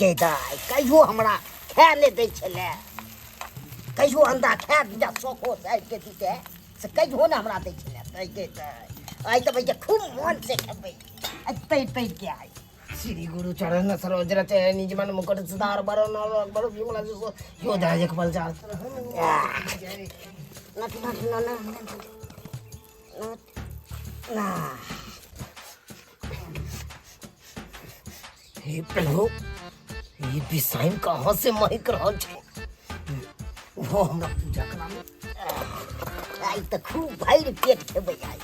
गे दाइ कहियो हमरा खाय ले दै छलै कहियो अंडा खाय दिया शौको से आबि के दिते से कहियो ने हमरा दै छलै दाइ गे दाइ आइ तऽ भैया खूब मन से खेबै आइ तैर तैर के आइ श्री गुरु चरण सरोज रच निज मन मुकुट सुधार बरो नर बरो विमला जो योधा एक बल चार नट नट न न नट ना हे प्रभु ई बिसाइन कहाँ से महक रहल छै वो हमरा पूजा करामे आइ तऽ खूब भरि पेट खेबै आइ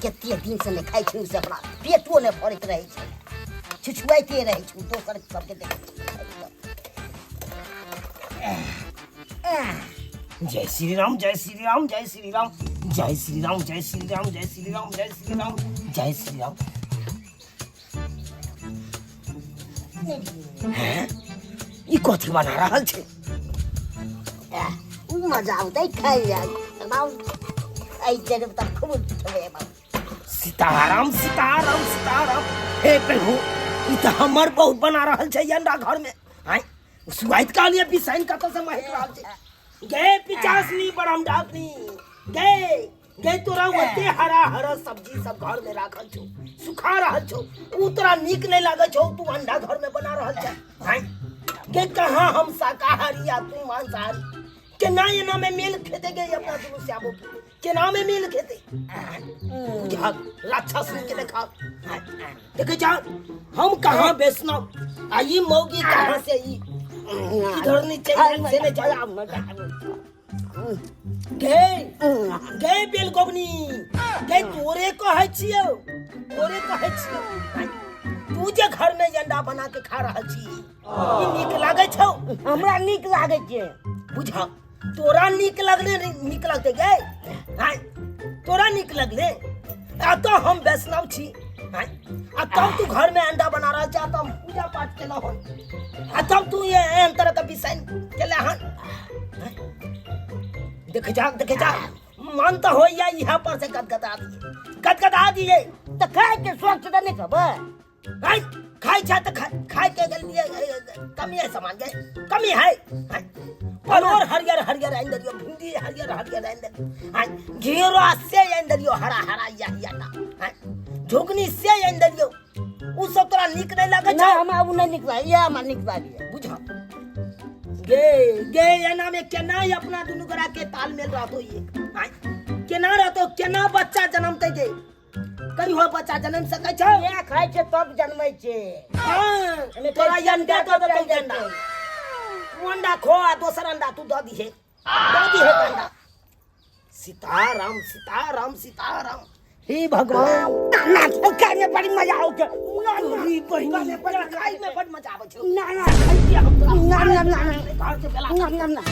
कते दिनसँ नहि खाइ छी से अपना पेटो नहि भरैत रहै छै छुछुआइते रहै छी दोसर सबके देखै छी जय श्री राम जय श्री राम जय श्री राम जय श्री राम जय श्री राम जय श्री राम जय श्री राम जय श्री राम हैं? ई कथी बना रहल छै उ मजा औतै खाइ जाइ एहि जगह तऽ खूब खेबै सीताराम सीताराम सीताराम हे प्रभु ई तऽ हमर बहुत बना रहल छै अंडा घर में आय सुआइत कहलिए बिसाइन कतऽ से महक रहल छै गे पिचासनी बरम डाकनी गे गे तोरा ओते हरा हरा सब्जी सब घर में राखल छौ सुखा रहल छौ उ तोरा नीक नहीं लागै छौ तू अंडा घर में बना रहल छै आय गे कहाँ हम शाकाहारी आ तू मांसाहारी केना एना में मेल खेते गे अपना दुनू श्यामो के केना में मेल खेते बुझा राक्षस के देखा देखे जा हम कहाँ वैष्णव आ ई मौगी कहाँ से ई इधर नीचे से नहीं जा गे गे बेल गोबनी गे तोरे कहै छियौ तोरे कहै छियौ तू जे घर में अंडा बना के खा रहल छी ई नीक लागै छौ हमरा नीक लागै छै बुझा तोरा नीक लगले रे- नीक लगते गे आँय तोरा नीक लगले आ तो हम वैष्णव छी आँय आ तब तू घर में अंडा बना रहल छै आ तब हम पूजा पाठ केलहुँ हन आ तब तू ये एहन तरह के बिसाइन केले हन आँय? देख जा देख जा मन तो होइया यहाँ पर से गदगदा दिए गदगदा दिए तऽ खाय के शौक छै तऽ नहि खेबै आय खाइ छै तऽ खाय के लिए कमी है सामान के कमी है आय, परोर हरियर हरियर आनि देलियो भिंडी हरियर हरियर आनि देलियो आय घेरा से आनि देलियो हरा हरा या या टा आय झोकनी से आनि देलियो उ सब तोरा नीक नहि लागै नहि छौ हमरा ओ नहि नीक लागैए हमरा नीक लागैए बुझ गे गे एना में केना ई अपना दुनू गोरा के तालमेल रहतो एक आय केना रहतो केना बच्चा जनमतै गे कहियो बच्चा जनम सकै छौ इएह खाइ छै तब जनमै छै हाँ, तोरा अंडा दऽ देतौ अंडा तू अंडा खो आ दोसर अंडा तू दऽ दिहे दऽ दिहे अंडा सीताराम सीताराम सीताराम हे भगवान ना ना खाय में बड़ी मजा आबै छै ना ना तोरी बहिनी खाय में बड़ मजा आबै छौ ना ना खाइते हम तोरा ना ना ना ना घर के बेला ना ना ना ना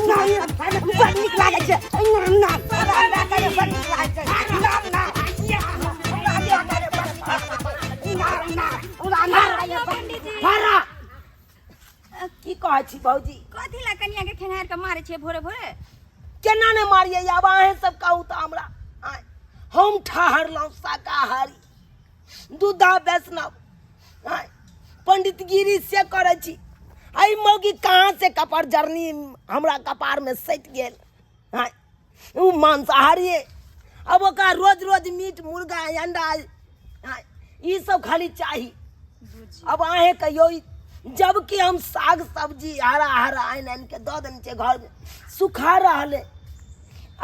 ना खाय में बड़ नीक लागै छै ना ना अंडा खाय में बड़ नीक लागै छै ना ना अंडा खाय में बड़ नीक लागै छै ना ना अंडा खाय में बड़ पंडीजी हरा की कहै छी भौजी कथी ला कनिया के खेंगार के मारे छियै भोरे भोरे केना ने मारिए आब अहें सब कहू तऽ हमरा आँय, हम ठहरलहुँ शाकाहारी दूधा वैष्णव आँय, पंडितगिरी से करै छी एहि मौगी कहाँ से कपार जरनी हमरा कपारमे सटि गेल आँय, ओ मांसाहारी अब ओकरा रोज रोज मीट मुर्गा अंडा आँय, ई सब खाली चाही अब अहें कहियो जबकि हम साग सब्जी हरा हरा आनि आनि के दऽ देने छियै घरमे सुखा रहल है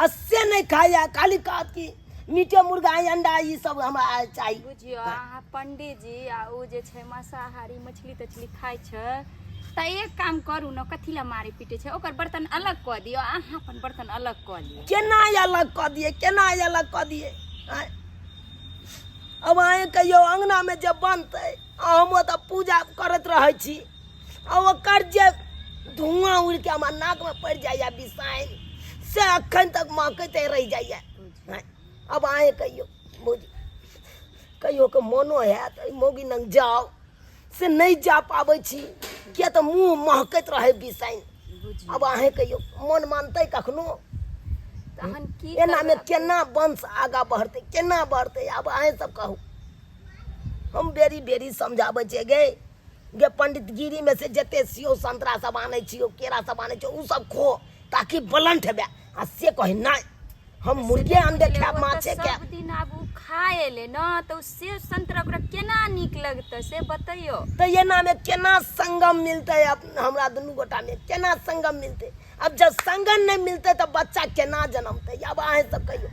आ से नहि खाइए खाली कहत कि मीटे मुर्गा अंडा ई सब हमरा चाही बुझियौ अहाँ पंडीजी आ ओ जे छै मांसाहारी मछली तछली खाइ छै तऽ एक काम करू ने कथी लए मारे पीटे छै ओकर बर्तन अलग कऽ दियौ अहाँ अपन बर्तन अलग कऽ लिअ केना अलग कऽ दियै केना अलग कऽ दियै आँय? अब अहें कहियो अङ्गनामे जे बनतै आ हम ओतऽ पूजा करैत रहै छी आ ओकर जे धुआँ उड़ि कऽ हमरा नाकमे पड़ि जाइए बिसाइन से अखन तक महकैते रहि जाइए आँय, अब अहें कहियो बुझ कहियो के मोनो हैत एहि मौगी लग जाउ से नहि जा पाबै छी किया तऽ मुँह महकैत रहै बिसाइन बुझियौ अब अहें कहियो मन मानतै कखनो तहन की एनामे करबै? केना वंश आगाँ बढ़तै केना बढ़तै आब अहें सब कहू हम बेरी बेरी समझाबै छियै गे गे पंडितगिरी में से जते सियो संतरा सब आनै छियो, केरा सब आनै छियो, उ सब खो ताकि बलंट हेबे। आ से कहे नहीं, हम मुर्गे अंडे खायब, माछे खायब। सब दिन आब उ खाए एलै न, तऽ उ सेब संतरा ओकरा केना नीक लगतै से बतैयौ। तऽ एना में केना संगम मिलतै? अब हमरा दुनू गोटा में केना संगम मिलतै? अब जब संगम नहीं मिलतै तऽ बच्चा केना जनमतै? अब अहें सब कहियौ।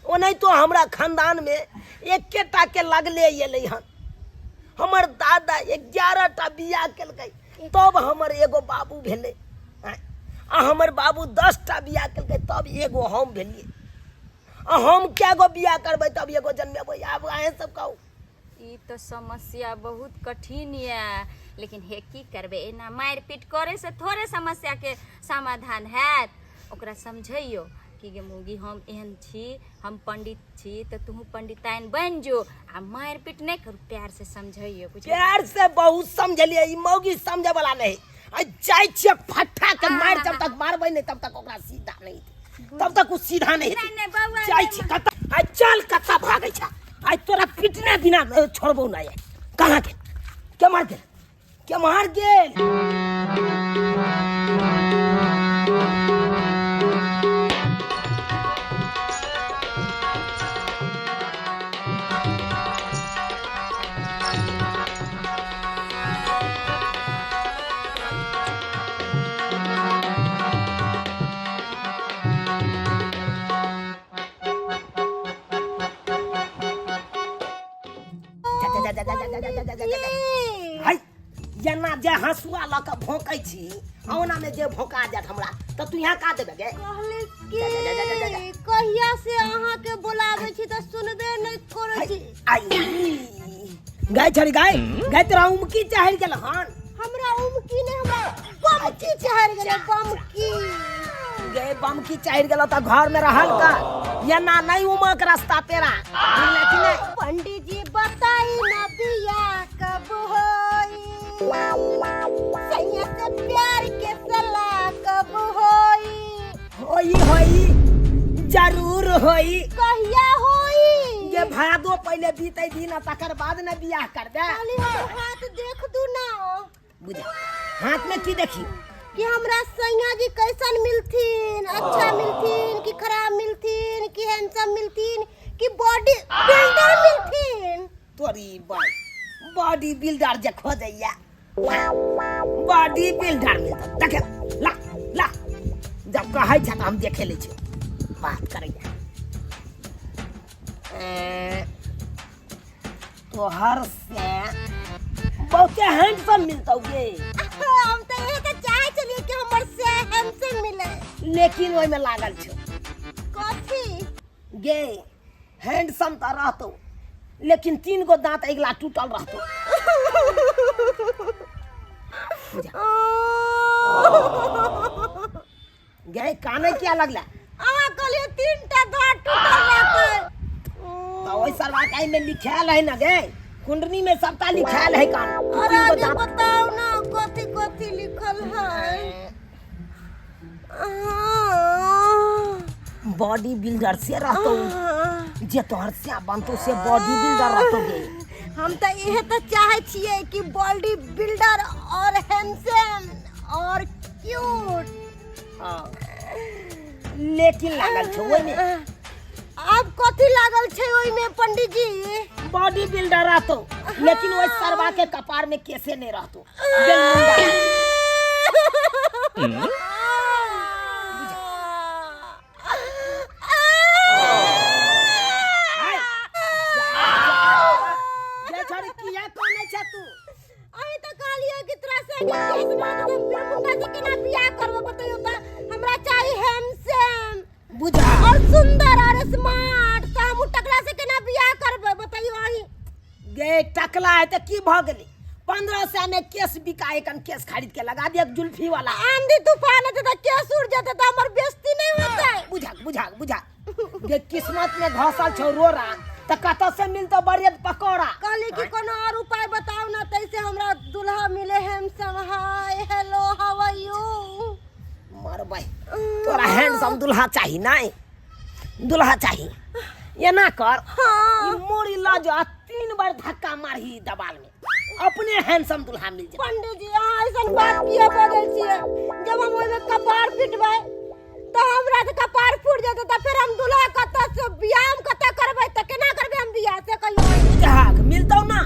ओनाहितो हमरा खानदान में एकेटा के लगले एलै हन। हमर दादा 11 टा बियाह केलकै तब हमर एगो बाबू भेलै, आ हमर बाबू 10 टा बियाह केलकै तब एगो हम भेलियै। आ हम कए गो बियाह करबै तब एगो जन्मेबै? आब अहें सब कहू। ई तऽ समस्या बहुत कठिन यऽ, लेकिन हे की करबै, एना मारि पीट करे से थोड़े समस्या के समाधान हैत। ओकरा समझैयौ कि गे मौगी, हम एहन छी, हम पंडित छी, तऽ तूहू पंडिताइन बनि जो आ मारि पीट नहि करू, प्यार से समझैयौ। बुझलियै? प्यार से बहुत समझलियै, ई मौगी समझे वाला नहीं। आ जाइ छियै फट्ठा के मारि, जब तक मारबै नहीं तब तक ओकरा सीधा नहीं हेतै, तब तक ओ सीधा नहीं हेतै। नहि नहि बौआ, जाइ नहि छी कतऽ? आइ चल, कतऽ भागै छ? आइ तोरा पिटने बिना छोड़बौ नहीं। कहाँ गेल? के मार गेल? के मार गेल? जा जा जा जा जा जा जा जा जा जा। हाय, जेना जे हंसुआ लऽ कऽ भोंकै छी आ ओना मे जे भोंका जायत हमरा, तऽ तू यहाँ का देबे गे? कहली जा, जा, जा, जा, जा, जा। कि कहिया से अहाँ के बोलाबै छी तऽ सुनबे नहि करै छी। आई गाय छड़ी गाय गाय, तोरा उमकी चढ़ि गेल हन? हमरा उमकी नहि, हमरा बमकी चढ़ि गेलै, बमकी। गे बमकी चढ़ि गेल तऽ घर में रहल का एना नहीं उमक रास्ता तेरा, बुझले कि नहीं? पंडित जी बताई ना, बियाह कब होई? सैया से प्यार के सलाह कब होई? होई होई, जरूर होई। कहिया होई? ये भादो पहले बीते दिन आ तकर बाद न बियाह करबे। खाली हमर हाथ देख दू ना। बुझा, हाथ में की देखी? कि हमरा सैया जी कैसन मिलथिन, अच्छा मिलथिन कि खराब मिलथिन, कि हैंडसम मिलथिन कि बॉडी बिल्डर मिलथिन? तोरी बाई, बॉडी बिल्डर जे खोजैया, बॉडी बिल्डर मिलता। देखे, ला ला, जब कहै छ तऽ हम देखे लै छी। बात करैया तोहर से बहुते हैंडसम मिलतौ गे। हम तऽ इहे तऽ चाहै छलियै कि हमर से हैंडसम मिले। लेकिन ओहिमे लागल छौ। कथी गे? हैंडसम तऽ रहतौ, लेकिन 3 गो दांत अगिला टूटल रहतौ। गे, काने किया लगला? अहाँ कहलियै 3 टा दाँत टूटल रहतै। तऽ ओहि सरवा के एहिमे लिखायल है ना गे, कुंडली में सबटा लिखायल है कान। और 3 गो आगे दांत। बताओ ना, कथी कथी लिखल है? बॉडी बिल्डर से रहतौ, जे तोहर से बनतौ से बॉडी बिल्डर रहतौ गे। हम तऽ इहे तऽ चाहै छियै कि बॉडी बिल्डर और हैंडसम और क्यूट। हाँ। लेकिन लागल छौ ओहिमे। आब कथी लागल छै ओहिमे पंडित जी? बॉडी बिल्डर रहतौ, लेकिन ओहि सरवा के कपार में केसे नहीं रहतौ, बेलमुंडा। हाय, जा, जा। गे छोरी, किया कानै छै तू? अहीं तऽ कहलियै कि तोरा से के केस बात हम मुंडा से केना बियाह करबै, बतैयौ तऽ। हमरा चाही हैंडसम बुझा और सुंदर और स्मार्ट, तऽ हम उ टकला से केना बियाह करबै, बतैयौ अहीं। गे, टकला है तऽ की भऽ गेलै? 1500 में केस बिकाए कन, केस खरीद के लगा दिया जुल्फी वाला। आंधी तूफान हेतै तऽ केस उड़ जेतै तऽ हमर बेइज्जती नहि होतै? बुझा बुझा बुझा गे, किस्मत में घसल छौ रोड़ा तऽ कतऽ से मिलतौ ब्रेड पकौड़ा? कहली कि कोनो और उपाय बताउ ना, तैसे हमरा दूल्हा मिले handsome. Hi, hello, how are you? मरबै, तोरा हैंडसम दूल्हा चाही? नहीं दूल्हा चाही, एना कर। हाँ। ई मोड़ी लऽ जो आ 3 बार धक्का मारही दबाल में, अपने हैंडसम दुल्हा मिल जेतौ। पंडित जी, अहाँ ऐसन बात किया बजै छियै? जब हम ओहिमे कपार पिटबै तऽ हमरा तऽ कपार फूटि जेतै, तऽ फेर हम दूल्हा कतऽ से, बियाह हम कतऽ करबै, तऽ केना करबै हम बियाह, से कहियौ। बुझहक, मिलतौ ना।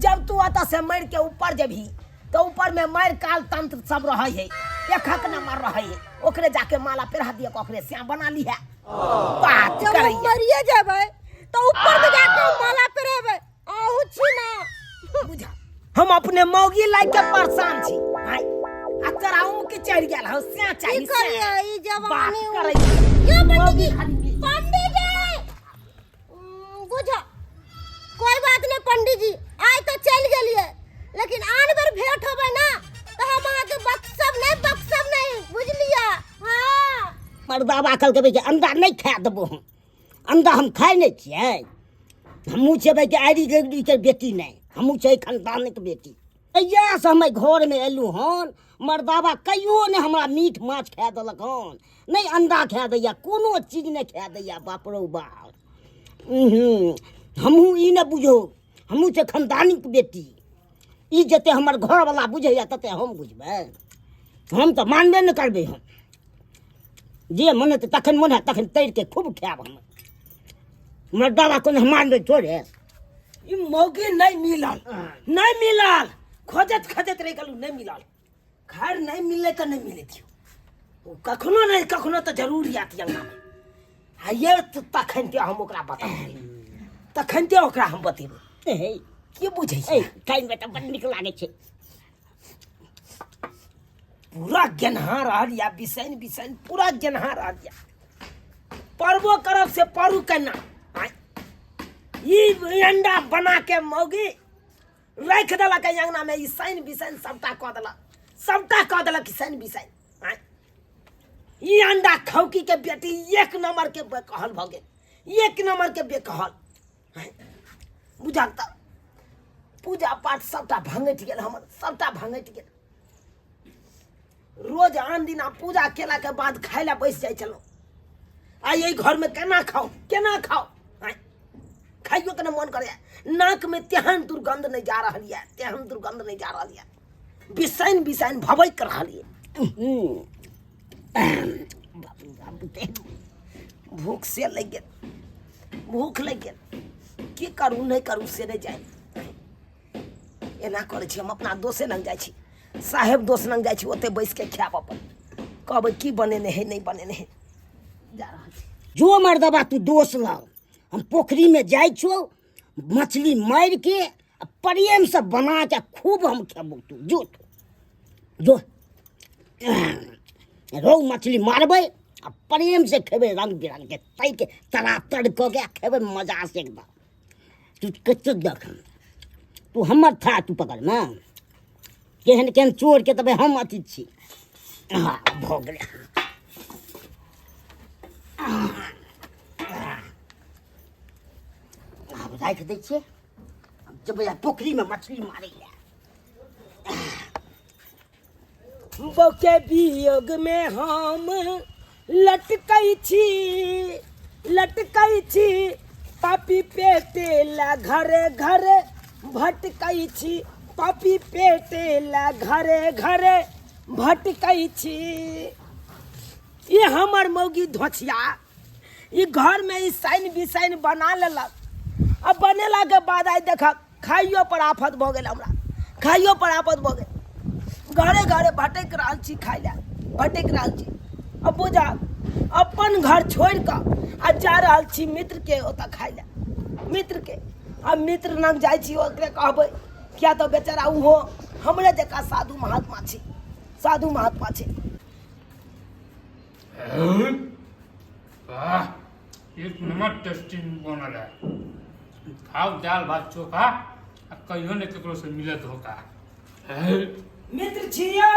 जब तू एतऽ से मरि के ऊपर जेबही तऽ ऊपर में मारि काल तंत्र सब रहै है, एकहक नंबर रहै है, ओकरे जाके माला पेरहा दिए, ओकरे श्याम बना ली है। बात जब हम करैया मरिए जेबै तऽ ऊपर में जाके हम माला पेरेबै? अहूँ छी ना। बुझा, हम अपने मौगी लाइक के परेशान छी। आय आ तोरा उमकी चढ़ि गेल हौ, से की चाही से करिए ई बात जवानी करै यो। मौगी पंडित जी, खाली मिल। पंडित जी, बुझा, कोई बात नहीं पंडित जी, आइ तो चल गेलिए, लेकिन आन बेर भेंट होबै ना तो हम अहाँके बक्सब नहीं, बक्सब नहीं, बुझलिए? हाँ। मर्दाबा कहलकै जे अंडा नहि खाए देबो हम, अंडा हम खाइ नहि छियै। हमहूँ छेबै कि आड़ि गगरीके बेटी नहि, हमहूँ छै खानदानके बेटी। तहियासँ हम एहि घरमे एलहुँ हन, मर्दाबा कहियो नहि हमरा मीट माछ खाए देलक हन, नहि अंडा खाए दैया, कोनो चीज नहि खाए दैया। बाप रौ बाप, हमहूँ ई नहि बुझौ, हमहूँ छै खानदानीके बेटी। ई जते हमर घरवला बुझैया तते हम बुझबै? हम तऽ मानबे नहि करबै। हम जे मन हेतै तखन मन हैत तखन तैर के खूब खायब। हम मर्दाबा कोनो मानबै थोड़े? ई मौगी नहीं मिलल, नहीं मिलल, खोजत खोजत रहि गेलहुँ, नहीं मिलल। खैर, नहीं मिललै तऽ नहीं मिलै थियो, ओ कखनो नहि कखनो तऽ जरूर आयत अंगनामे। आ ये तखन ते हम ओकरा बतेबै, तखन ते ओकरा हम बतेबै। हे, की बुझै ए छै? खाइमे तऽ बड़ नीक लागै छै। पूरा गेनहा रहल या बिसैन बिसैन पूरा गेनहा रहल या। परबो करब से परू केना? आँय? ई अंडा बना के मौगी राखि देलक एहि अंगना में, ई साइन बिसैन सबटा कऽ देलक, सबटा कऽ देलक ई साइन बिसैन। आँय? ई अंडा खौकी के बेटी एक नंबर के बेकहल भऽ गेल, एक नंबर के बेकहल। आँय? बुझल तऽ पूजा पाठ सबटा भंगटि गेल हमर, सबटा भंगटि गेल। रोज आन दिना पूजा केला के बाद खाय ला बैस जाइ छलहुँ, आइ एहि घरमे केना खाउ, केना खाउ? आँय, खाइयो के नहि मन करैया। नाकमे तेहन दुर्गंध नहि जा रहल यऽ, तेहन दुर्गंध नहि जा रहल यऽ, बिसैन बिसैन भबैक रहल यऽ। भूख से लागि गेल, भूख लागि गेल। की करू नहि करू से नहि जानि। एना करै छी, हम अपना दोसे लग जाइ छी, साहेब दोस्त लग जाइ छी, ओतहि बैस के खायब, अपन कहबै की बनेने है, नहि बनेने है। जा रहल छी। जो मर्दबा तू दोष लग, हम पोखरीमे जाइ छौ, मछली मारि के आ प्रेमसँ बना के खूब हम खेबौ। तू जो, तू जो, रहु मछली मारबै आ प्रेम से खेबै, रंग बिरंग के तैर के तरातर कऽ के खेबै मजा से एकदम। तू कते देख, तू हमर था, तू पकड़ ने केहन केहन चोर के तबे हम अथी छी। हाँ, भऽ गेलै। आब राखि दै छियै, जेबै आ पोखरिमे मछली मारै लए। बौके वियोग में हम लटकै छी, लटकै छी, पापी पेटे ला घरे घरे भटकै छी, पापी पेटे ला घरे घरे भटकै छी। ई हमर मौगी धोछिया ई घर में ई साइन बिसाइन बना लेलक, आ बनेला के बाद आइ देखक खाइयो पर आफत भऽ गेल हमरा, खाइयो पर आफत भऽ गेल। घरे घरे भटकि रहल छी, खाइ लए भटकि रहल छी। अब बुझा, अपन घर छोड़ि कऽ आ जा रहल छी मित्र के ओतऽ खाइ लए, मित्र के। आ मित्र लग जाइ छी, ओकरे कहबै, किया तऽ बेचारा ओहो हमरे जकाँ साधु महात्मा छी, साधु महात्मा छी। वाह, एक नंबर टेस्टी बनल है। खाओ दाल भात चोखा आ कहियो ने केकरो से मिलत धोखा। मित्र छियो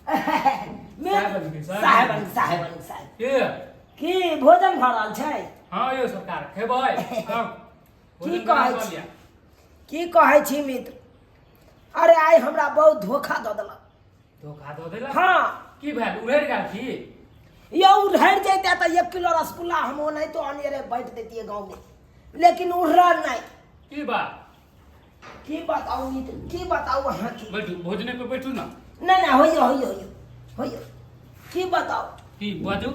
साहेब, साहेब, साहेब, साहेब। के की भोजन भऽ रहल छै? हाँ यो सरकार, खेबै आउ। की भोजन कहै बना छी? लिअ। की कहै छी मित्र? अरे आइ हमरा बहुत धोखा दऽ देलक। धोखा दऽ देलक? हाँ। की भेल, उड़ैड़ गेल की? यौ, उड़हरि जैते तऽ 1 किलो रसगुल्ला हम ओनाहितो अनेरे बाँटि दैतियै गाँवमे, लेकिन उड़ल नहि। की बात? की बताउ मित्र, की बताउ अहाँके। बैठू, भोजने पे बैठू ना। नहि नहि, होइयो होइयो होइयो होइयो, की बताउ। की बाजू।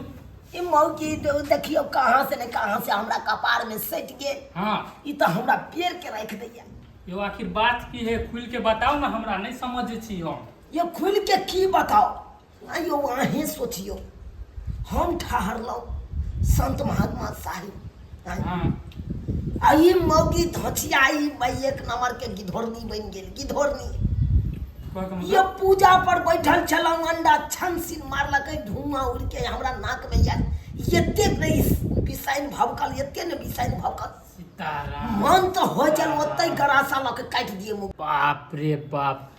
ई मौकी तो देखियो कहाँ से ने कहाँ से हमरा कपार में सटि गेल। हाँ। ई तऽ हमरा पेड़ के राखि दैया। यो आखिर बात की है, खुल के बताओ ना, हमरा नहीं समझ छी हम। ये खुल के की बताओ आइयो, अहें सोचियो, हम ठहरलहुँ संत महात्मा साहिब। हाँ। आ ई मौगी धोचिया ई भाई एक नंबर के गिधोरनी बनि गेल, गिधोरनी। कहके मतलब? ये पूजा पर बैठल छलहुँ, अंडा छन सिन मारलकै, धुआं उड़ि के हमरा नाक में आयल, एतेक ने बिसाइन भभकल, एते ने बिसाइन भभकल। सीताराम। मन तऽ होइ छल ओतहि गरासा लऽ के काटि दिए मुँह। बाप रे बाप,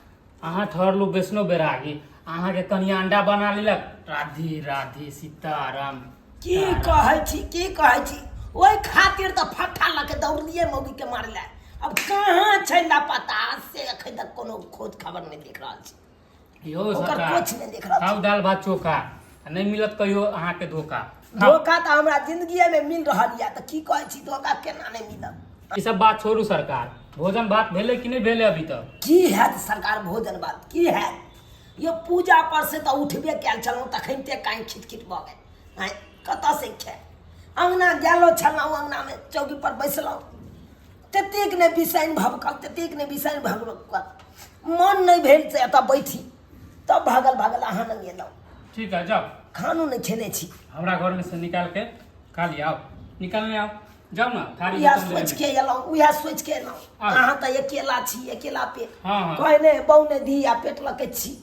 अहाँ ठहरलू वैष्णो बैरागी, अहाँके कनिया अंडा बना लेलक। राधे राधे सीताराम। की कहै छी, की कहै छी, ओहि खातिर तऽ फट्ठा लऽ के दौड़लियै मौगी के मारै लए। अब कहाँ छै लापता से अखन तक कोनो खोज खबर नहि देख रहल छी। यौ ओकर सरकार, कुछ नहि देख रहल छी। खाउ दालि भात चोखा, आ नहि मिलत कहियो अहाँके धोखा। धोखा तऽ हमरा जिंदगीए में मिल रहल यऽ, तऽ की कहै छी, धोखा केना नहि मिलत। ई सब बात छोड़ू सरकार, भोजन भात भेलै कि नहि भेलै अभी तक? की हैत सरकार भोजन भात, की हैत? यो पूजा पर से तऽ उठबे कयल छलहुँ तखनिते कान खिट खिट भऽ गेल। आँय, कतऽ से खाय? अङ्गना गेलो छलहुँ, अङ्गनामे चौकी पर बैसलहुँ, ततेक ने बिसाइन भभकल, ततेक ने बिसाइन भभकल, मन नहि भेल से एतऽ बैठी, तब भागल भागल अहाँ लग एलहुँ। ठीक है, जाओ। खानो नहि खेने छी। हमरा घरमे से निकाल के खा लिअ, आउ निकालने आउ, जाउ ने थारी उएह बर्तन सोचि लेने। के एलहुँ, उएह सोचि के एलहुँ। आउ। अहाँ तऽ अकेला छी, अकेला पेट। हाँ, हाँ। कहै नहि बहु नहि धी आ पेट लऽ के छी,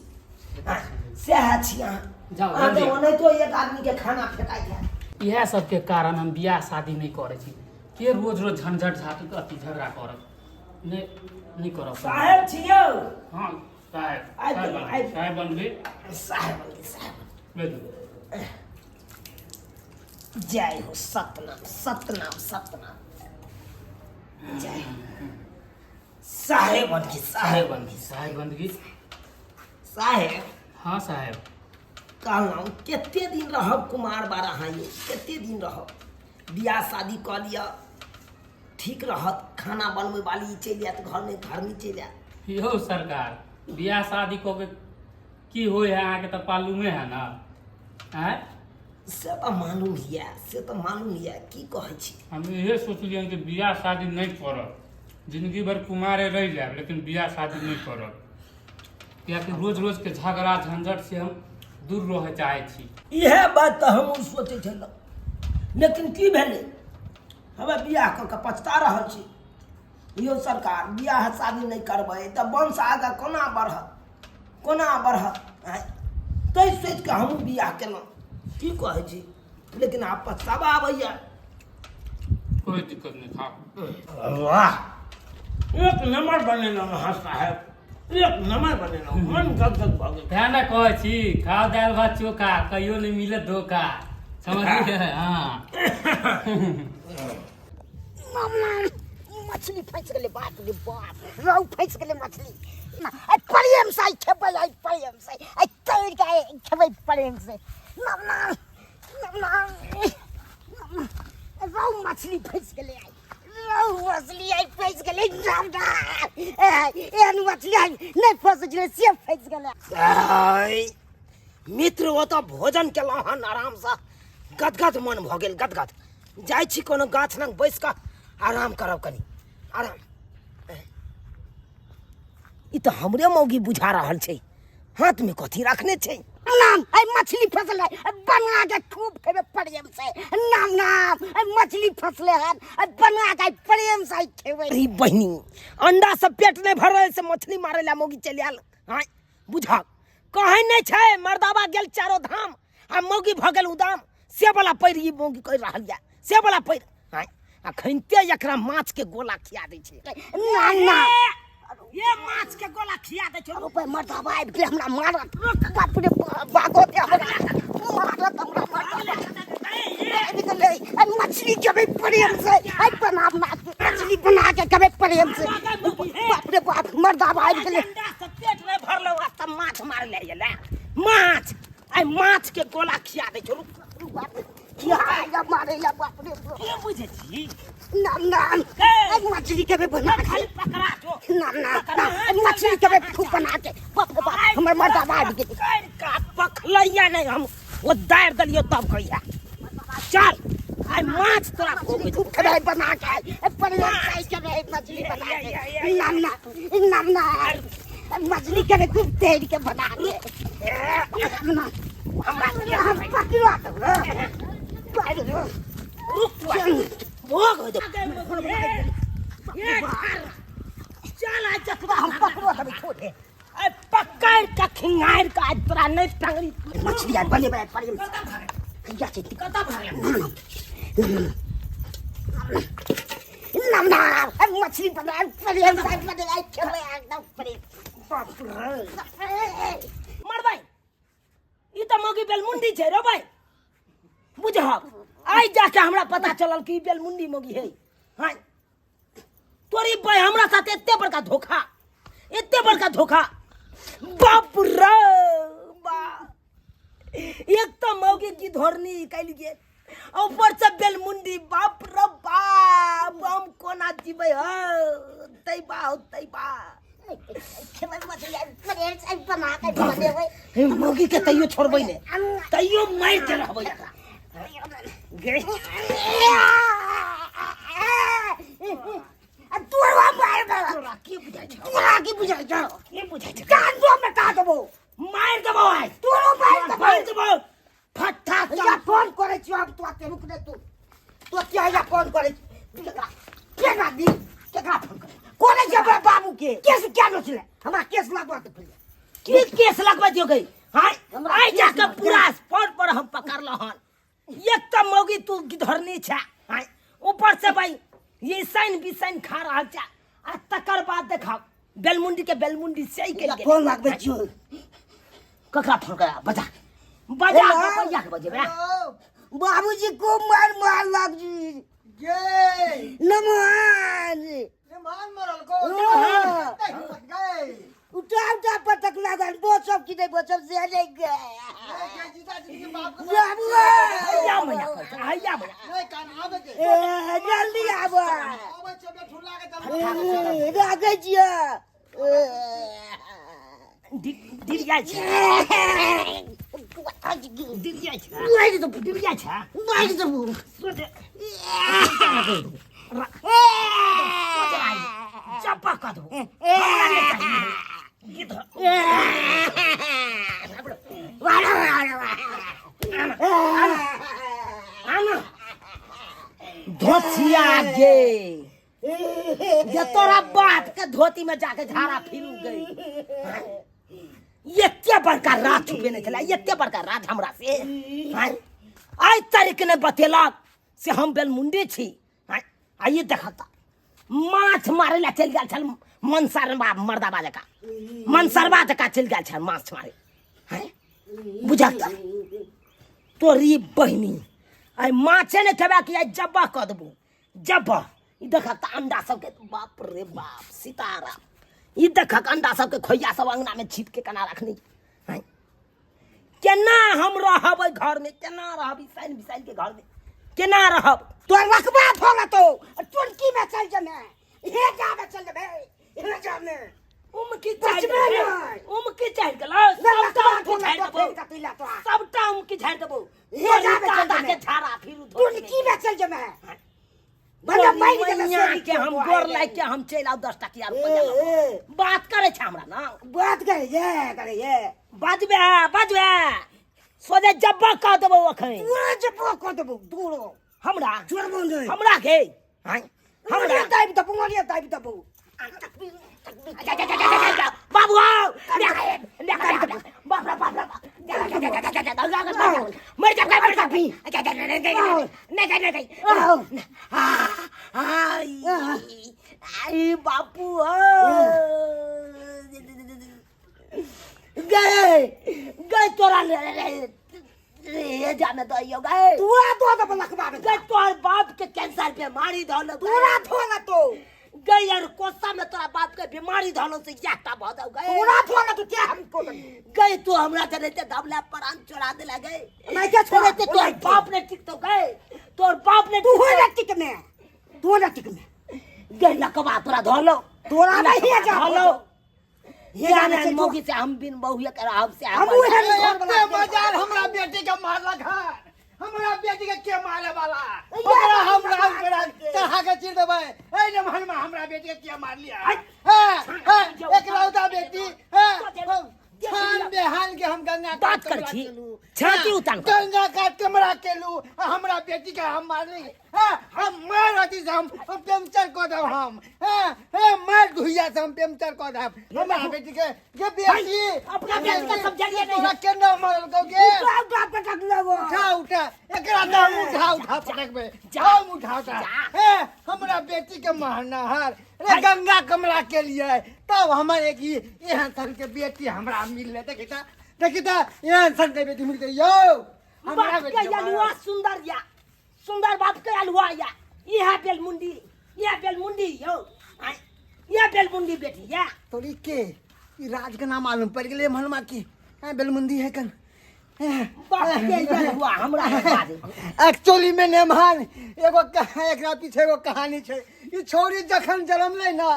सएह छी अहाँ। जाउ, अहाँ तऽ जल्दी। ओनाहितो एक आदमी के खाना फेकाइत हैत। इएह सबके कारण हम बियाह शादी नहि करै छी, के रोज रोज झंझट झाट अथी झगड़ा करब, नहि नहि करब। साहेब छियौ? हाँ साहेब। आबि साहेब गेलहुँ, बनबी, आबि। साहेब बनबी। साहेब बनबी, साहेब बनबी। भेजू। जय हो, सतनाम सतनाम सतनाम, जय हो। साहेब बनगी, साहेब बनगी। साहेब बंदगी। साहेब। हाँ साहेब। कहलहुँ कते दिन रहब कुमार बार अहाँ यौ, कते दिन रहब? बियाह शादी कऽ लिअ, ठीक रहत, खाना बनबै वाली चलि आयत घरमे, घरनी चलि आयत। यौ सरकार, बियाह शादी कऽ के की होइ है अहाँके तऽ मालूमे है ना? आँय? से तऽ मालूम यऽ, से तऽ मालूम यऽ, की कहै छी। हम इहे सोचलियै कि बियाह शादी नहि करब, जिंदगी भरि कुमारे रहि जायब, लेकिन बियाह शादी नहि करब, कियाकि रोज रोज के झगड़ा झंझट से हम दूर रहऽ चाहै छी। इएह बात तऽ हमहूँ सोचै छलहुँ, लेकिन की भेलै, हमे बियाह कऽ के पछता रहल छी। यौ सरकार, बियाह शादी नहि करबै तऽ वंश आगाँ कोना बढ़त, कोना बढ़त? आँय, ताहि सोचि कऽ हमहूँ बियाह केलहुँ, की कहै छी, लेकिन आब पछतावा आबैया। कोई दिक्कत नहीं, खाओ। वाह, एक नंबर बनेलहुँ अहाँ साहेब, एक नंबर बनेलहुँ, मन गदगद भऽ गेल। तें ने कहै छी, खाओ दालि भात चोखा, कहियो नहि मिलत धोखा, समझलियै? हाँ। मछली फँसि गेलै, बाप रे बाप, रहु फँसि गेलै मछली। आइ प्रेम से आइ खेबै, आइ प्रेम से आइ तैर के आइ खेबै प्रेम से। नाम नाम नाम नाम, रहु मछली फँसि गेलै, आइ रहु मछली आइ फँसि गेलै। नाम नाम, एहन मछली आइ नहि फँसै छलै से फँसि गेलै। आइ मित्र ओतऽ भोजन केलहुँ हन आरामसँ, गदगद मन भऽ गेल, गदगद। जाइ छी कोनो गाछ लग बैस कऽ आराम करब, कनि आराम। ई तऽ हमरे मौगी बुझा रहल छै, हाथमे कथी रखने छै? नाम आई मछली फसले बना के खूब खेबे प्रेम से। नाम नाम आई मछली फसले हन बना के प्रेम से खेबे। अरे बहिनी, अंडा से पेट नहीं भरल से मछली मारे ला मौगी चलि आयल। हाँ बुझा कहै नहीं छै, मर्दाबा गेल चारो धाम आ मौगी भऽ गेल उदाम, से वाला पैर ई मौगी कहि रहल यऽ, से वाला पैर। हाँ अखनिते एकरा माछ के गोला खिया दै छै। ना ना, ये माछ के गोला खिया दै छै। अरे भाई मर्दाबा आबि गेलै हमरा मारत, बाप रे बागो के हमरा मारत, हमरा मारत आबि गेलै। मछली खेबै प्रेम से, आइ बना बना के मछली बना के खेबै प्रेम से। बाप रे बाप, मर्दाबा आबि गेलै। अंडा से पेट नहि भरलौ आ तब माछ मारले एलै माछ, आइ माछ के गोला खिया दै छै। रुक रुक, बाप रे, खिया मारे ला, बाप रे बाप। की बुझै छी? नाम नाम, ए! मछली खेबै बना के। खाली पकड़ा जो। नाम नाम। ना मछली खेबै खूब बना के। बाप रे बाप, हमर मर्दा आबि गेल। का पखलैया नहीं, हम ओ दारि देलियो तब कहिया। चल आइ माछ तोरा मछली खूब खेबै बना के, पनीर खाइ खेबै मछली बना के। नाम ना नाम ना मछली खेबै खूब तैर के बना के। ना हमरा हम पकड़ा देबै। रुक, भोग हो दे। चल आज जकरा हम पकड़ो देबै, छोड़ दे। आइ पकड़ के खिंगार के आज तोरा नहीं टंगरी। मछली आइ बनेबै प्रेम से। कहिया छै? कतऽ भागल? नाम ना मछली बना प्रेम से बनेबै, खेबै एकदम प्रेम। बाप रे, मरबै ई तऽ मौगी बेलमुंडी छै रे भाई। बुझहक आइ जाके हमरा पता चलल कि ई बेलमुंडी मौगी है। हाँ तोरी भाई, हमरा साथ एते बड़का धोखा, एते बड़का धोखा। बाप रे बाप, एक तो मौगी की धोरनी कैल गेल, ऊपर से बेलमुंडी। बाप रे बाप, हम कोना जीबै? हो तैबा हो तैबा। खेबै मछली आइ प्रेम से बना के बनेबै। हे मौगी के तैयो छोड़बै ने, तैयो मारि के रहबै एकरा। गे तोरा मारि देबै। तोरा की बुझाइ छौ? तोरा की बुझाइ छौ? की बुझाइ छौ? कान दो मेटा देबो। मारि देबौ आइ। तोरो मारि देबौ। मारि देबौ फट्टा। या फोन करै छियौ हम तोरा के, रुक ने तू। तो क्या या फोन करै छी? केकरा केकरा दी, केकरा फोन करै करै छी? हमरा बाबू के केस क्या नोचले, हमरा केस लगवा दे पहिले। की केस लगबै दियौ गई? हाय हमरा आइ केस जाके लगबै। पूरा स्पॉट पर हम पकड़ल हन। एक तऽ मौगी तू गिधरनी छै, हाय ऊपर से भाई ये साइन बिसाइन खा रहल छै, आ तकर बाद देखब बेलमुंडी के बेलमुंडी से ही करि गेल। फोन लगबै छियौ। ककरा फोन करा? बजा बजा। हेलो। बजा के बजेबै। बाबूजी को मार मार लाग जी। गे नमन मान मरल को हाँ। हिम्मत गए। उठा उठा पटक लागल, बचब कि नहीं बचब से नहीं गए। नहीं के जीता जिंदगी बाप के। बाबू हैया मैया कहै छै, हैया मैया। नहीं कान आवे के। ए, जल्दी आब। आवे छे बे ठुला के चल। ए, राखै छियै। डिरिया छै, डिरिया छै, मारि देबो। डिरिया छै। मारि देबो। सोचे चप्पा कऽ देबो, हमरा नहि चाही गिद्ध। आना धोतिया गे, ये तोरा बाप के धोती में जाके झाड़ा फिरू गई। एते बड़का राज छुपेने छलै, एते बड़का राज हमरा से आँय आइ तारीख नहि बतेलक से हम बेलमुंडी छी। आँय आइए देखत माछ मारे ला चलि गेल छल मनसरबा मर्दाबा जकाँ, मनसरबा जकाँ चलि गेल छल माछ मारे। आँय बुझक तऽ तोरी बहिनी, आइ माछे नहि खेबै कि आइ जब्बा कऽ देबो जब्बा। ई देखक तऽ अंडा सबके, बाप रे बाप, सीताराम, ई देखक अंडा सबके खोइया सब अंगना में छीट के केना रखने। आँय केना हम रहब ओहि घर में? केना रहब ई साइन बिसाइन के घर में? केना रहब? तोर रखबा भऽ तो चुनकी में चल जमे, हे जामे चल जमे, हे जामे। उमकी बचबे झाड़ि नहि। उमकी झाड़ि गेलौ। ना सबटा रखबा उमकी भऽ झाड़ि तो देबौ। फेर कथी ला तोरा? सबटा उमकी झाड़ि देबौ। हे जामे चल दादा जमे। के झाड़ा फिरू धोती में। चुनकी में चल जमे, बड़ा मारि देबै मैया सोनी के हम तो गोर आइ लागि के हम चलि आउ 10 टकिया रुपैआ ए, लऽ कऽ। ए। बात करै छै हमरा ना? बात करे ये करे ये। बजबे बजबे सोझे जब्बा कह देबौ अखन। तोरा जब्बा कऽ देबौ तोरो। हमरा छोड़बो नहि। हमरा के आँय हमरा हमरा दाबि देबौ, मोरिया दाबि देबौ। बाबू आओ, बाप रे बाप रे, मर जा मर जा, नहीं नहीं नहीं, आई बापू गए गए तोरा ले जाने दो गए। तोरा दो देबौ लखबा में। गए तोहर बाप के कैंसर बीमारी धलो। तोरा धोला तो गई यार कोसा में तोरा बाप के बीमारी धलो से याटा भऽ जाऊ गए। तोरा धोला तो क्या हमको गए तू हमरा जने धमला प्राण चोरा देला गए। नहीं क्या छोड़ा? छोड़े तोहर बाप ने ठीक तो गए, तोहर बाप ने तू हो ना टिक में, तू हो ना टिक में गए लकवा तोरा धलो। तोरा नहीं है जा धलो। हे जाने एहन छै मौगी से हम बिन बहुए के रहब से हम उहे अरे घर वाला एते मजाल हमरा बेटी के मारलक हन। हमरा बेटी के के मारे वाला ओकरा हम राम करा चढ़ा के चीर देबै। ए नमहन में हमरा बेटी के के मारलिया? हैं हैं एकलौता बेटी हैं छान बेहान के हम गंगा कात बात कर कमरा छी। केलू। छाती हाँ, उतान कर। गंगा कात कमरा केलू आ हमरा बेटी के हम मारली। हाँ, हम मार अथी से हम पंचर कऽ देब हम। हाँ, हाँ, मार धुइया से हम पंचर कऽ देब हमरा बेटी के। गे बेटी, अपना बेटी के समझाइए नहीं। तोरा केना मारलकौ गे? उठा उठा पटक लेबो। उठा उठा एकरा तऽ हम उठा उठा पटकबै। हम उठा उठा। हे हमरा बेटी के मारनहार रे गंगा कमरा के लिए तब हमर एक ही एहन सन के बेटी हमरा मिलले। देखी त, देखी त एहन सन के बेटी मिलते यौ हमरा बाप बेटी के के अलुआ सुंदर या सुंदर बाप के अलुआ या इहा बेलमुंडी, इहा बेलमुंडी यौ, आय, इहा बेलमुंडी बेटी या। तोरी के ई राज के नाम मालूम पड़ गेलै मनमा की। हाँ, बेलमुंडी है कन। बाप के अलुआ हमरा है बात। एक्चुअली में नेमहान एगो एकरा पीछे एगो कहानी छै। ई छौरी जखन जन्मलै ना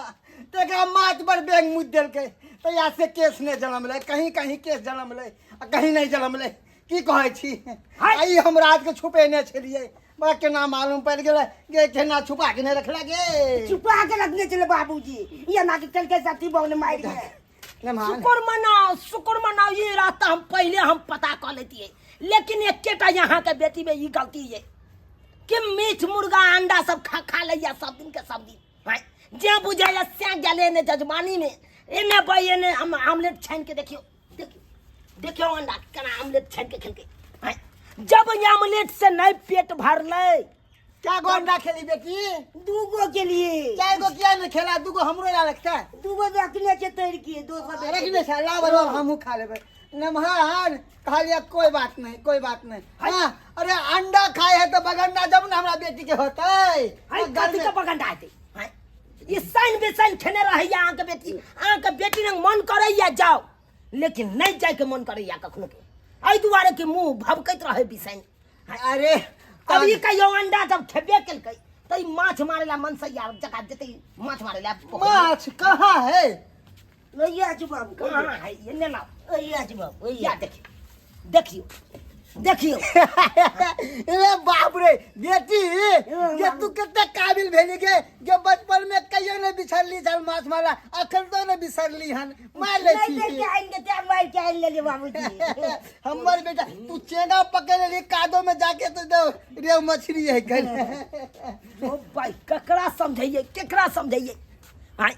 त एकरा माथ पर बैंग मुद देलकै, तहिया से केस नहि जन्मलै। कहीं कहीं केस जन्मलै आ कहीं नहि जन्मलै। की कहै छी? आ ई हम राज के छुपेने छलियै, बड़ा केना मालूम पड़ि गेलै गे, केना छुपा के नहि रखला गे? छुपा के रखने छलै बाबूजी, ये ना के चलके साथी बगल मारि के। नेमहान। शुक्र मनाओ, शुक्र मनाओ, ये रास्ता हम पहले हम पता कर लेतियै, लेकिन एकेटा यहाँ के बेटी में ई गलती है कि मीट मुर्गा अंडा सब खा खा लैया सब दिन के सब दिन। हाँ, जे बुझाइया से गेलै ने जजमानी में, एने बै एने हम आमलेट छानि के देखियो, देखियो, देखियो अंडा केना आमलेट छानि के खेलकै। हाँ, जब आमलेट से नहीं पेट भरलै। क्या गो अंडा खेली बेटी? दूगो के लिए। चार गो किया नहीं खेला? दूगो हमरो ला रखता है। दूगो रखने के तैर के दो सौ रखने से लाओ लाओ हमहू खा लेबै। नमहान कहलिए कोई बात नहीं, कोई बात नहीं। हाँ, अरे अंडा खाए है तो बगंडा जब ना हमरा बेटी के होतै। हाय, कथी के बगंडा हेतै? हाय, ई साइन बेसाइन खेने रहैया अहाँके बेटी। अहाँके बेटी लग मन करैया जाओ, लेकिन नहीं जायके मन करैया कखनो के, एहि दुआरे कि मुँह भभकैत रहै बिसाइन। अरे तब ई कहियो अंडा जब खेबे केलकै त ई माछ मारे ला मन से यार जका जेतै माछ मारे ला। माछ कहाँ है? ओइया छै बाबू, कहाँ है? ये ने लाओ। ओइया छै बाबू, ओइया। या देखियो, देखियो, देखियो। अरे बाप रे बेटी, जे तू कते काबिल भेली गे, जे बचपन में कहियो नहीं बिछड़ली छल माछ मारला, अखन तो नहीं बिसरली हन, मार ले नहीं छी। देख के आइन के ते मार के आइन लेली बाबूजी। हमर बेटा तू चेना पकड़ लेली कादो में जाके तो दो रे मछली है कल। ओ भाई ककरा समझाइए, केकरा समझाइए? आय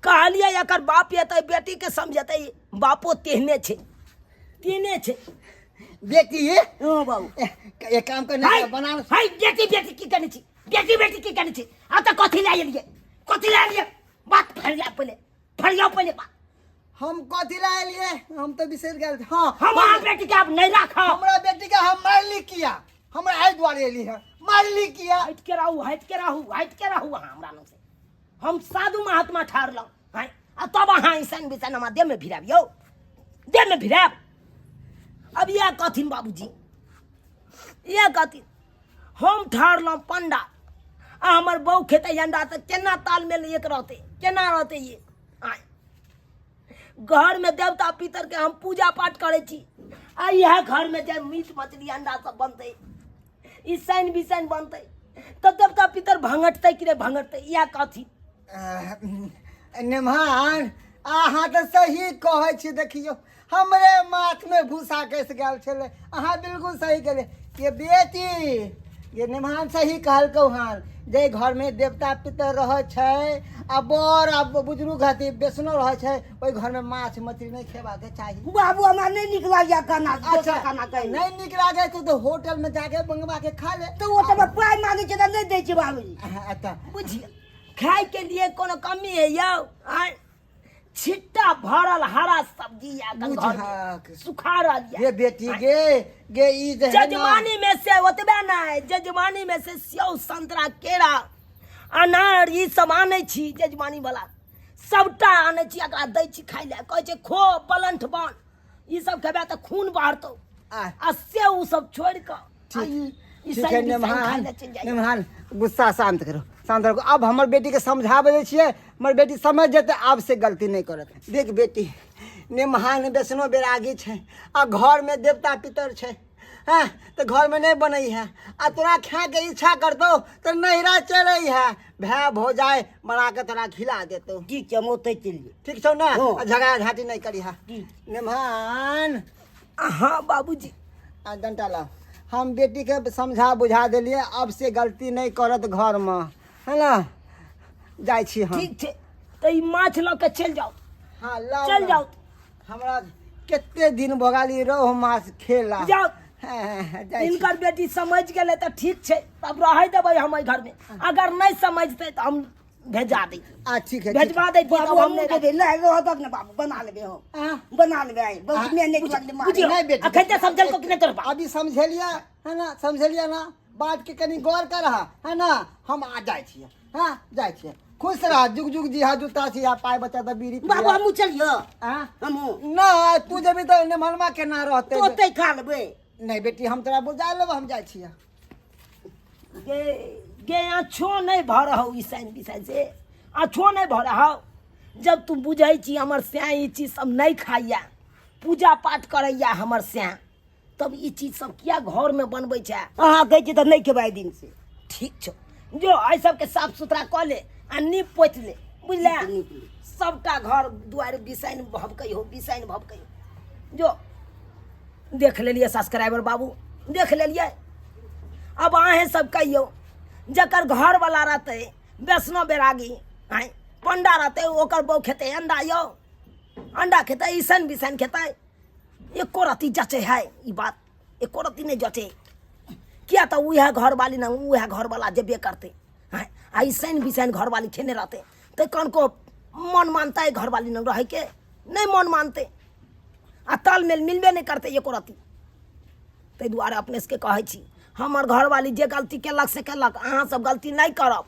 कहलिए एकर बाप एतै बेटी के समझेतै, बापो तेहने छै, तेहने छै। बेटी, हां बाबू। एक काम करना हाय, बना। हाय, बेटी, बेटी की करने छी? बेटी, बेटी की करने छी? आ त कथी लए एलियै? कथी लए एलियै? बात फरिया पहिले, फरिया पहिले बात। हम कथी लए एलियै? हम तो बिसरि गेल। हां, हम अहाँ बेटी के आब नहीं राखब। हमरा बेटी के हम मारली किया? हमरा एहि दुआरे एली है, मारली किया? हटि के रहू, हटि के रहू, हटि के रहू अहाँ हमरा लग से। हम साधु महात्मा ठहरलहुँ, हैं? आ तब अहाँ ऐसन बिसन हमरा देह में भिराब यौ, देह में भिराब। अब इएह कहथिन बाबूजी, इएह कहथिन हम ठहरलहुँ पंडा आ हमर बहू खेतै अंडा, तऽ केना तालमेल एक रहतै, केना रहतै ये? आँय, घर में देवता पितर के हम पूजा पाठ करै छी आ इएह घर में जे मीट मछली अंडा सब बनतै, ई साइन बिसाइन बनतै तऽ देवता पितर भंगटतै कि नहि भंगटतै? इएह कहथिन। नेमहान अहाँ तऽ सही कहै छी। देखियौ हमरे माथ में भूसा कसि गेल छलै, अहाँ बिल्कुल सही कहलियै। ये बेटी, ये नेमहान सही कहलकौ हन, जे घर में देवता पितर रहै छै आ बड़ आ बुजुर्ग हती बेसनो रहै छै, ओहि घर में माछ मछली नहीं खेबाके चाही। बाबू हमरा नहीं नीक लागैया खाना, दोसर खाना कहि। नहीं नीक लागै छै तऽ होटल में जाके मंगवा के खा ले। तऽ ओ तऽ पाइ मांगै छै तऽ नहीं दै छै बाबूजी। अच्छा बुझियौ, खाय के लिए कोनो कमी है यौ? आँय, छिट्टा भरल हरा सब्जी या घर में बुझहक। सुखा रहल या। गे बेटी गे, गे ई जे है ना- जजमानी में से ओतबे नहीं, जजमानी में से सेव संतरा केरा अनार ई सब आनै छी, जजमानी वाला सबटा आनै छी, एकरा दै छी खाय लए, कहै छै खो बलंठ बन, ई सब खेबै तऽ खून बढ़तौ। आ से उ सब छोड़ि कऽ ठीक ई ठीक है सब्जी सब खाय नेमहान, लए चलि जाइए। नेमहान गुस्सा शांत करो, शान्त रहू। आब हमर बेटीके समझाबै दै छियै, हमर बेटी समझ जेतै, आब से गलती नहि करत। देख बेटी, ने महान वैष्णो बैरागी छै आ घरमे देवता पितर छै, हँ तऽ घरमे नहि बनै है। आ तोरा खायके इच्छा करतौ तऽ नैहरा चलै है, भाय भौजाइ बना कऽ तोरा खिला देतौ। ठीक छै, हम ओतहि चलि जेबै। ठीक छौ ने? हँ। आ झगड़ा झाँटी नहि करिहा नेमहान। हाँ बाबूजी। आ डंटा ला, हम बेटीके समझा बुझा देलियै, अब से गलती नहि करत घरमे, है ना? जाइ छी हम। ठीक छै, तऽ ई माछ लऽ के चलि जाउ। हाँ, लाउ चलि ना। जाउ। हमरा कते दिन भऽ गेल ई रोहु माछ खेला। जाउ। हाँ, जाइ छी। हिनकर बेटी समझ गेलै तऽ ठीक छै, तब रहै देबै हम एहि घरमे। अगर नहि समझतै तऽ हम भेजा दै। आ ठीक है। भेजवा दै। बाबू, बाबू, हम हमहूँ नहि जेबै। नहि रहतक ने बाबू, बना लेबै हम। आ, बना लेबै आइ, बहुत मेहनत लगलै मारे। बुझियौ। नहीं बेटी। अखन तऽ समझलको कि नहि तोहर बाप? अभी समझेलिया है ना? समझेलिया ना? बात के कनी गौर कर रहा है ना? हम आ जाइ छियै। हाँ, जाइ छियै। खुश रह, जुग जुग जी। हा, जूता छी आ पाय बचा तऽ बीड़ी। बाबू, हमहूँ चलियो? हाँ? हमहूँ? ना, तू जेबी तऽ नेमहलमा केना रहतै? तो ओतहि खा लेबै। नहीं बेटी, हम तोरा बुझा लेब, हम जाइ छियै। गे गे, आछो नहि भऽ रहौ ई साइन बिसाइन से, आछो नहि भऽ रहौ। जब तू बुझै छी हमर सैं ई चीज सब नहि खाइया, पूजा पाठ करैया हमर सैं, तब ई चीज सब किया घरमे बनबै छै? अहाँ कहै छियै तऽ नहि खेबै आइ दिन से। ठीक छौ, जो एहि सबके साफ सुथरा कऽ ले आ नीप पोति ले, बुझले? नीप ले। सबटा घर दुआरि बिसाइन भभकै हो, बिसाइन भभकै हो। जो देख लेलियै सब्सक्राइबर बाबू, देख लेलियै। अब अहेँ सब कहियौ, जकर घरवला रहतै वैष्णव बैरागी, आँय, पंडा रहतै, ओकर बहू खेतै अंडा यौ? अंडा खेतै, ईसन बिसन खेतै? एको रत्ती जचै है ई बात? एको रत्ती नहि जचै। किया तऽ उएह घरवाली ने उएह घरवला जेबे करतै, आँय, आ ईसन बिसन घरवाली खेने रहतै तऽ कनको मन मानतै घरवाली ने रहैके? नहि मन मानतै आ तालमेल मिलबे नहि करतै एको रत्ती। ताहि दुआरे अपने सबके कहै छी, हमर घरवाली जे गलती केलक से केलक, अहाँ सब गलती नहि करब।